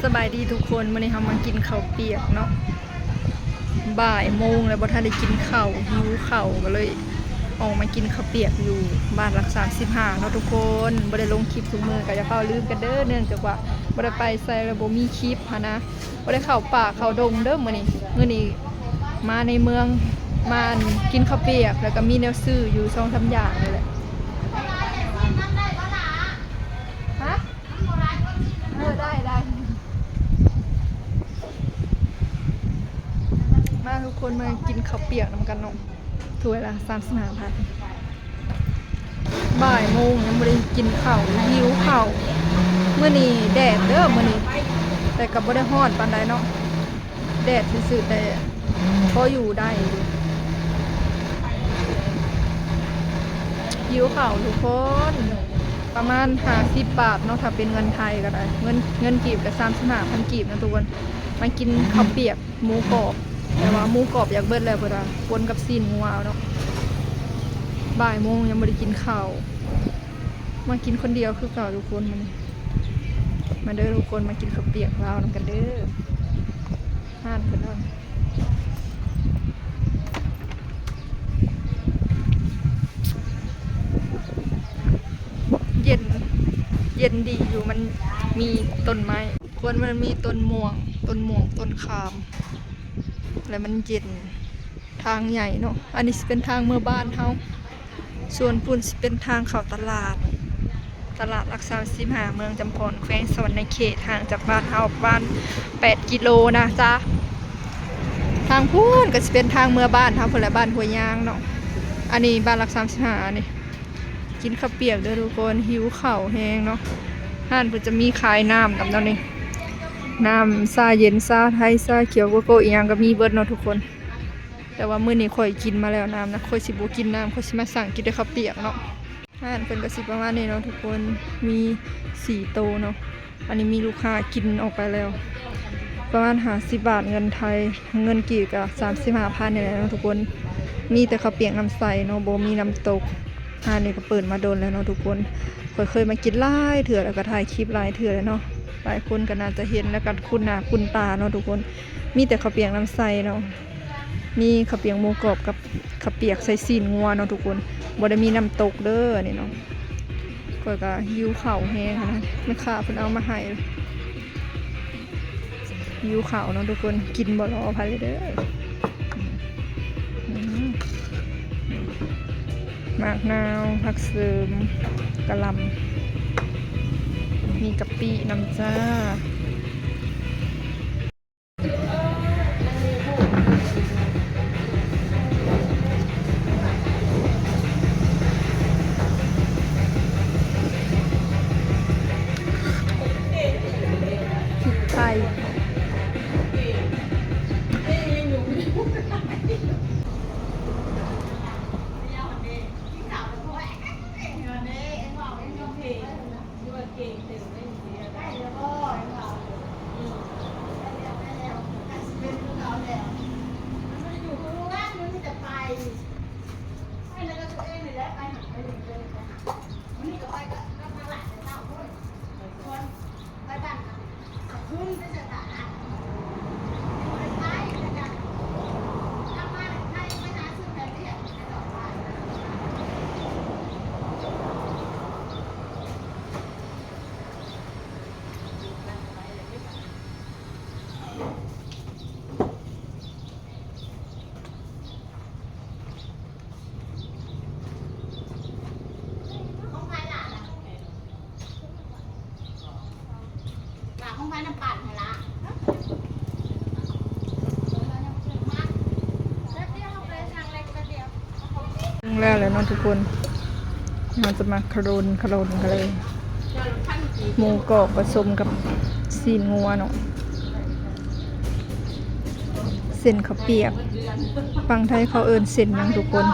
ສະບາຍດີທຸກຄົນ, ມື້ນີ້ເຮົາມາກິນເຂົ້າປຽກເນາະ. ບ່າຍໂມງແລ້ວ ບໍ່ທັນໄດ້ກິນເຂົ້າ, ຫິວເຂົ້າ ກໍເລີຍອອກມາກິນເຂົ້າປຽກຢູ່ບ້ານຫຼັກສາມສິບຫ້າເນາະທຸກຄົນ. ບໍ່ໄດ້ລົງຄລິບທຸກມື້ ກໍຢ່າຟ້າວລືມກັນເດີ້, ເນື່ອງຈາກວ່າບໍ່ໄດ້ໄປໃສ ແລ້ວບໍ່ມີຄລິບຫັ້ນນະ. ບໍ່ໄດ້ເຂົ້າປ່າເຂົ້າດົງເດີ້ມື້ນີ້. ມື້ນີ້ມາໃນເມືອງ ມາ ອັນ ກິນເຂົ້າປຽກ ແລ້ວກໍມີແນວຊື້ຢູ່ສອງສາມຢ່າງນີ້ແຫຼະ. ຮະ? ເອີ ໄດ້ ໄດ້ ມາທຸກຄົນ ມາກິນເຂົ້າປຽກນຳກັນເນາະ. ຖ້ວຍລະສາມສິບຫ້າພັນ. ບ່າຍໂມງຍັງບໍ່ໄດ້ກິນເຂົ້າ, ຫິວເຂົ້າ. ມື້ນີ້ແດດເດີ້ມື້ນີ້, ແຕ່ກໍບໍ່ໄດ້ຮ້ອນປານໃດເນາະ, ແດດຊື່ໆ ແຕ່ພໍຢູ່ໄດ້ຢູ່. ຫິວເຂົ້າທຸກຄົນ, ປະມານຫ້າສິບບາດເນາະ ຖ້າເປັນເງິນໄທກໍໄດ້, ເງິນ ເງິນກີບກໍສາມສິບຫ້າພັນກີບເນາະທຸກຄົນ. ມາກິນເຂົ້າປຽກ ໝູກອບ, ແຕ່ວ່າໝູກອບຢາກເບິດແລ້ວ ເພິ່ນວ່າປົນກັບຊີ້ນງົວເອົາເນາະ. ບ່າຍໂມງຍັງບໍ່ໄດ້ກິນເຂົ້າ, ມາກິນຄົນດຽວຄືເກົ່າທຸກຄົນມື້ນີ້. ມາເດີ້ທຸກຄົນ, ມາກິນເຂົ້າປຽກລາວນຳກັນເດີ້. ຮ້ານເພິ່ນເນາະ ເຢັນ ເຢັນດີຢູ່, ມັນມີຕົ້ນໄມ້. ຄວນມັນມີຕົ້ນມ່ວງ, ຕົ້ນມ່ວງ ຕົ້ນຂາມ ແລະມັນເຢັນ. ທາງໃຫຍ່ເນາະ, ອັນນີ້ຊິເປັນທາງເມືອບ້ານເຮົາ, ສ່ວນພຸ້ນຊິເປັນທາງເຂົ້າຕະຫຼາດ, ຕະຫຼາດຫຼັກສາມສິບຫ້າ ເມືອງຈຳພອນ ແຂວງສະຫວັນນະເຂດ, ຫ່າງຈາກບ້ານເຮົາປະມານແປດກິໂລນະຈ໊ະ. ທາງພຸ້ນກໍຊິເປັນທາງເມືອບ້ານເຮົາພຸ້ນແຫຼະ, ບ້ານຫ້ວຍຍາງເນາະ. ອັນນີ້ບ້ານຫຼັກສາມສິບຫ້າ ອັນນີ້. ກິນເຂົ້າປຽກເດີ້ທຸກຄົນ, ຫິວເຂົ້າແຮງເນາະ. ຮ້ານເພິ່ນຈະມີຂາຍນ້ຳນຳເນາະນີ້, ນ້ຳຊາເຢັນ, ຊາໄທ, ຊາຂຽວ, ໂກໂກ້ ອີ່ຫຍັງກໍມີເບິດເນາະທຸກຄົນ. ແຕ່ວ່າມື້ນີ້ຂ້ອຍກິນມາແລ້ວນ້ຳນະ, ຂ້ອຍຊິບໍ່ກິນນ້ຳ, ຂ້ອຍຊິມາສັ່ງກິນແຕ່ເຂົ້າປຽກເນາະ. ຮ້ານເພິ່ນກໍຊິປະມານນີ້ເນາະທຸກຄົນ, ມີສີ່ໂຕເນາະ. ອັນນີ້ມີລູກຄ້າກິນອອກໄປແລ້ວ ປະມານຫ້າສິບບາດເງິນໄທ, ເງິນກີບກໍສາມສິບຫ້າພັນນີ້ແຫຼະເນາະທຸກຄົນ. ມີແຕ່ເຂົ້າປຽກນ້ຳໃສເນາະ, ບໍ່ມີນ້ຳຕົກ. ຮ້ານນີ້ກໍເປີດມາດົນແລ້ວເນາະທຸກຄົນ. ຂ້ອຍເຄີຍມາກິນຫຼາຍເທື່ອ ແລ້ວກໍຖ່າຍຄລິບຫຼາຍເທື່ອແລ້ວເນາະ. ຫຼາຍຄົນກໍໜ້າຈະເຫັນ ແລ້ວກໍຄຸ້ນໜ້າຄຸ້ນຕາເນາະທຸກຄົນ. ມີແຕ່ເຂົ້າປຽກນ້ຳໃສເນາະ. ມີເຂົ້າປຽກໝູກອບກັບເຂົ້າປຽກໃສ່ຊີ້ນງົວເນາະທຸກຄົນ, ບໍ່ໄດ້ມີນ້ຳຕົກເດີ້ອັນນີ້ເນາະ. ຂ້ອຍກໍຫິວເຂົ້າແຮງຫັ້ນນະ, ແມ່ຄ້າເພິ່ນເອົາມາໃຫ້. ຫິວເຂົ້າເນາະທຸກຄົນ, ກິນບໍ່ລໍໃຜເລີຍເດີ້. ໝາກນາວ, ຜັກເສີມ, ກະຫຼ່ຳ, ມີກະປິນຳຈ້າ. ແລ້ວແຫຼະເນາະທຸກຄົນ, ເຮົາຈະມາຂະໂລນ ຂະໂລນກັນເລີຍ. ໝູກອບປະສົມກັບຊີ້ນງົວເນາະ. ເສັ້ນເຂົ້າປຽກ, ຝັ່ງໄທເຂົາເອີ້ນເສັ້ນຫຍັງທຸກຄົນ?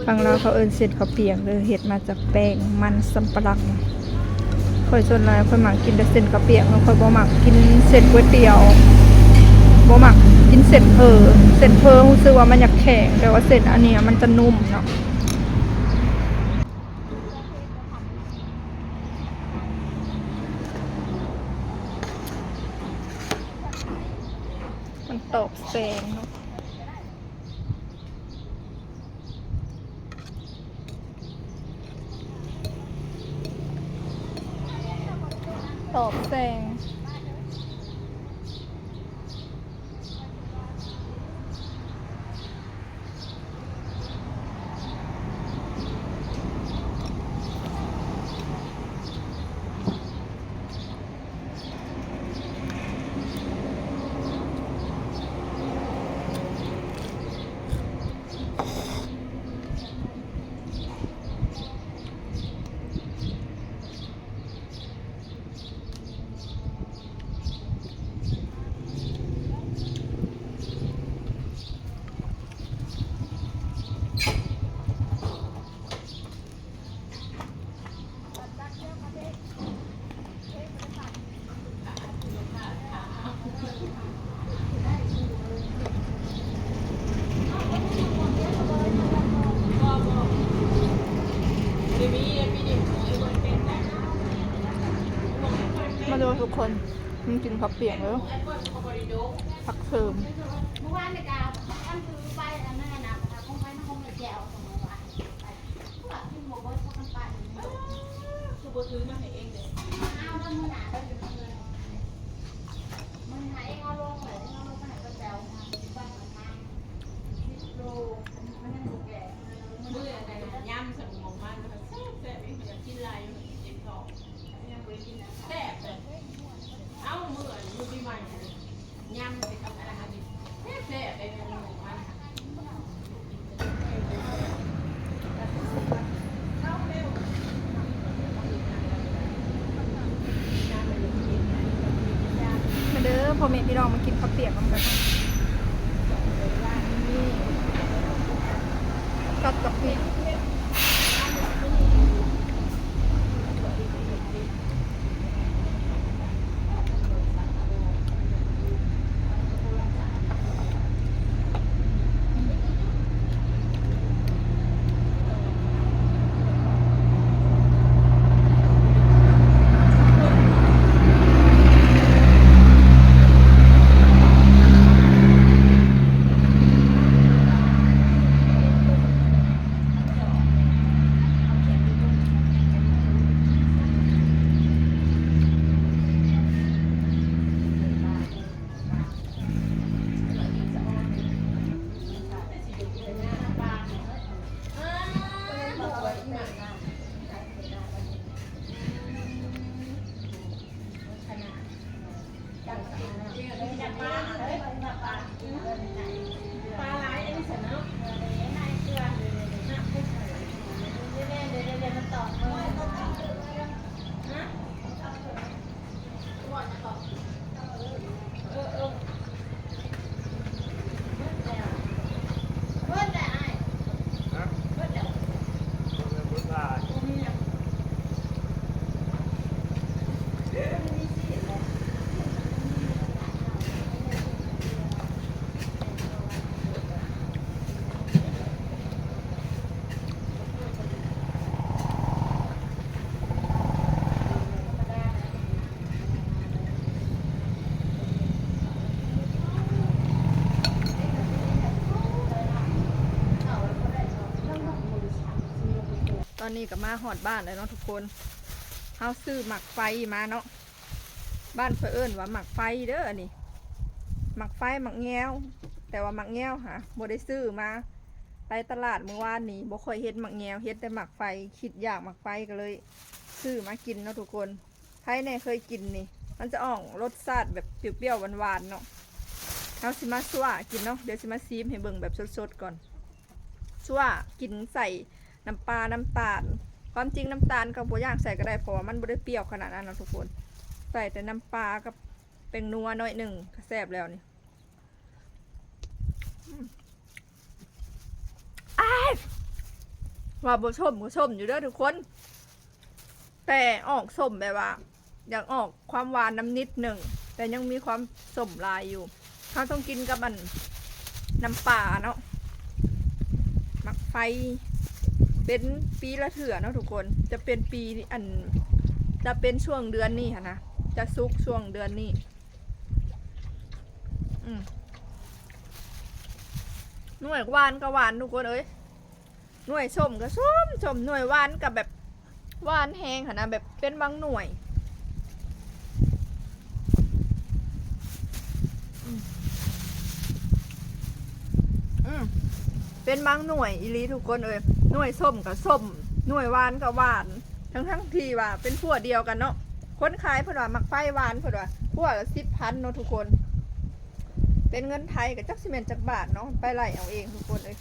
ຝັ່ງລາວເຂົາເອີ້ນເສັ້ນເຂົ້າປຽກເດີ້, ເຮັດມາຈາກແປ້ງມັນສຳປະຫຼັງ. ຂ້ອຍສ່ວນຫຼາຍຂ້ອຍມັກກິນແຕ່ເສັ້ນເຂົ້າປຽກເນາະ, ຂ້ອຍບໍ່ມັກກິນເສັ້ນກ໋ວຍຕຽວ, ບໍ່ມັກກິນເສັ້ນເຝີ. ເສັ້ນເຝີຮູ້ສຶກວ່າມັນຢາກແຂງ, ແຕ່ວ່າເສັ້ນອັນນີ້ມັນຈະນຸ້ມເນາະ. ເ ຕອບແສງເນາະ ຕອບແສງ. ມາເດີທຸກຄົນ ມາກິນເຂົ້າປຽກເດີ ຜັກເສີມ. ຄືບໍ່ຊື້ມາໃຫ້ເອງເດ? ເອົາເດີ ມື້ໜ້າເດີ ມື້ໜ້າເອງເອົາລົງເລີຍ ເອົາລົງໄປໃຫ້ປ້າແຕ໋ວ ສິບໂລ ມັນຍັງບໍ່ແກ່ ມື້ນັ້ນຍຳໃສ່ໝາກມ່ວງມັນ ແຊບໆ ເອງຢາກກິນຫຼາຍຢູ່ ເຈັບທ້ອງ ຍັງບໍ່ໄດ້ກິນ ແຊບເລີຍ ເອົາ ມື້ ມື້ປີໃໝ່ ຍຳໃສ່ກັບອັນນັ້ນ ແຊບໆ ເລີຍ ມາເດີພໍ່ແມ່ພີ່ນ້ອງ ມາກິນເຂົ້າປຽກນຳກັນເນາະ ກັບກະປິ. ຕອນນີ້ກໍມາຮອດບ້ານແລ້ວເນາະທຸກຄົນ ເຮົາຊື້ໝາກໄຟມາເນາະ ບ້ານຂ້ອຍເອີ້ນວ່າໝາກໄຟເດີອັນນີ້ ໝາກໄຟ ໝາກແງວ ແຕ່ວ່າໝາກແງວຫາບໍ່ໄດ້ຊື້ມາ ໄປຕະຫຼາດມື້ວານນີ້ບໍ່ຄ່ອຍເຫັນໝາກແງວ ເຫັນແຕ່ໝາກໄຟ ຄິດຢາກໝາກໄຟກໍເລີຍຊື້ມາກິນເນາະທຸກຄົນ. ໃຜແດ່ເຄີຍກິນນີ້ ມັນຈະອອກລົດຊາດແບບປ່ຽວໆ ຫວານໆ ເນາະ ເຮົາຊິມາຊົ່ວກິນເນາະ ດຽວຊິມາຊີມໃຫ້ເບິ່ງແບບສົດໆ ກ່ອນ ຊົ່ວກິນໃສ່ນ້ຳປາ ນ້ຳຕານ ຄວາມຈິງນ້ຳຕານກໍບໍ່ຢາກໃສ່ກໍໄດ້ ເພາະວ່າມັນບໍ່ໄດ້ປ່ຽວຂະໜາດນັ້ນເນາະທຸກຄົນ ໃສ່ແຕ່ນ້ຳປາກັບແປ້ງນົວໜ້ອຍໜຶ່ງກໍແຊບແລ້ວນີ້. ອາຍ ວ່າບໍ່ສົ້ມກໍສົ້ມຢູ່ເດີທຸກຄົນ ແຕ່ອອກສົ້ມແບບວ່າ ຢາກອອກຄວາມຫວານນຳນິດໜຶ່ງ ແຕ່ຍັງມີຄວາມສົ້ມຫຼາຍຢູ່ ເຮົາຕ້ອງກິນກັບອັນ ນ້ຳປາເນາະ ໝາກໄຟ ເປັນປີລະເທື່ອເນາະທຸກຄົນ ຈະເປັນປີ ອັນ ຈະເປັນຊ່ວງເດືອນນີ້ຫັ້ນນະ ຈະສຸກຊ່ວງເດືອນນີ້. ອືມ ໜ່ວຍຫວານກໍຫວານທຸກຄົນເອີຍ ໜ່ວຍສົ້ມກໍສົ້ມ ສົ້ມ ໜ່ວຍຫວານກໍແບບຫວານແຮງຫັ້ນນະ ແບບເປັນບາງໜ່ວຍ ອືມ ອືມ ເປັນບາງໜ່ວຍອີ່ຫຼີທຸກຄົນເອີຍ ໜ່ວຍສົ້ມກໍສົ້ມ ໜ່ວຍຫວານກໍຫວານ ທັງໆທີ່ວ່າເປັນພົວດຽວກັນເນາະ ຄົນຂາຍເພິ່ນວ່າໝາກໄຟຫວານ ເພິ່ນວ່າພົວລະສິບພັນເນາະທຸກຄົນ ເປັນເງິນໄທກໍຈັກຊິແມ່ນຈັກບາດເນາະ ໄປໄລ່ເອົາເອງທຸກຄົນເອີຍ.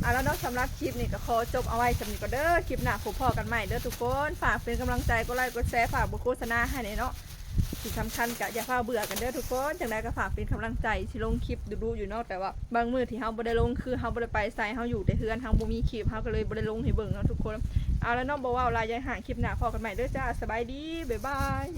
ເອົາລະເນາະ ສຳລັບຄລິບນີ້ກໍຂໍຈົບເອົາໄວ້ສ່ຳນີ້ກ່ອນເດີ ຄລິບໜ້າພົບພໍ້ກັນໃໝ່ເດີທຸກຄົນ ຝາກເປັນກຳລັງໃຈ ກົດໄລກົດແຊ ຝາກບໍ່ໂຄສະນາໃຫ້ແດ່ເນາະ ທີ່ສຳຄັນກໍຢ່າຟ້າວເບື່ອກັນເດີທຸກຄົນ ຈັ່ງໃດກໍຝາກເປັນກຳລັງໃຈ ຊິລົງຄລິບດຸໆຢູ່ເນາະ ແຕ່ວ່າບາງມື້ທີ່ເຮົາບໍ່ໄດ້ລົງ ຄືເຮົາບໍ່ໄດ້ໄປໃສ ເຮົາຢູ່ແຕ່ເຮືອນ ເຮົາບໍ່ມີຄລິບ ເຮົາກໍເລີຍບໍ່ໄດ້ລົງໃຫ້ເບິ່ງເນາະທຸກຄົນ ເອົາລະເນາະ ບໍ່ເວົ້າຫຼາຍຢາກຫາ ຄລິບໜ້າພໍ້ກັນໃໝ່ເດີຈ້າ ສະບາຍດີ ບາຍບາຍ.